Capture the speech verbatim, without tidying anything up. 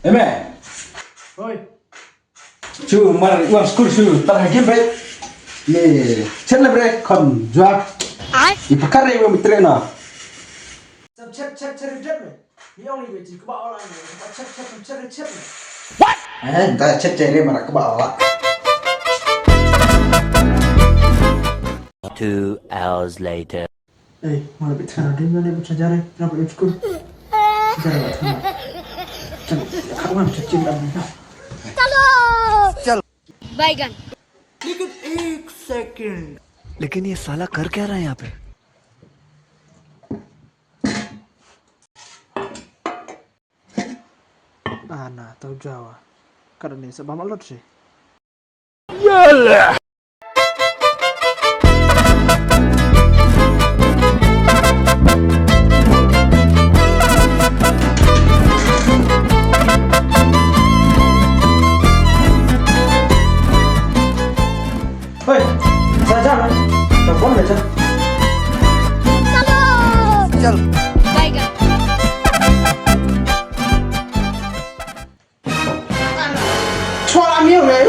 Eme. Hoi. Chu mar wan skul chu tar ha game bre. Ye, chen le bre kon jua. Ai. I pakar re mi tre na. Sam chet chet chet chet me. Mi ong ni be ti kaba ola ni. Kaba chet chet chet chet me. What? Eh, da chet chet re mara kaba ola. Two hours later. Ei, mala bit thana ding na le bit sajare, na bit skul. Jare bit thana. Chalo, khat wan chachim dam na. Chalo. Chalo. Baigan. Lekin ek second. लेकिन ये साला कर क्या रहा है यहाँ पे? Ana tau jawa. Kada ni sa ba malot si. Hoi, sa ja na. Ta bon me ja. Chalo. Chal. Bye, guys. Chwala miau, eh.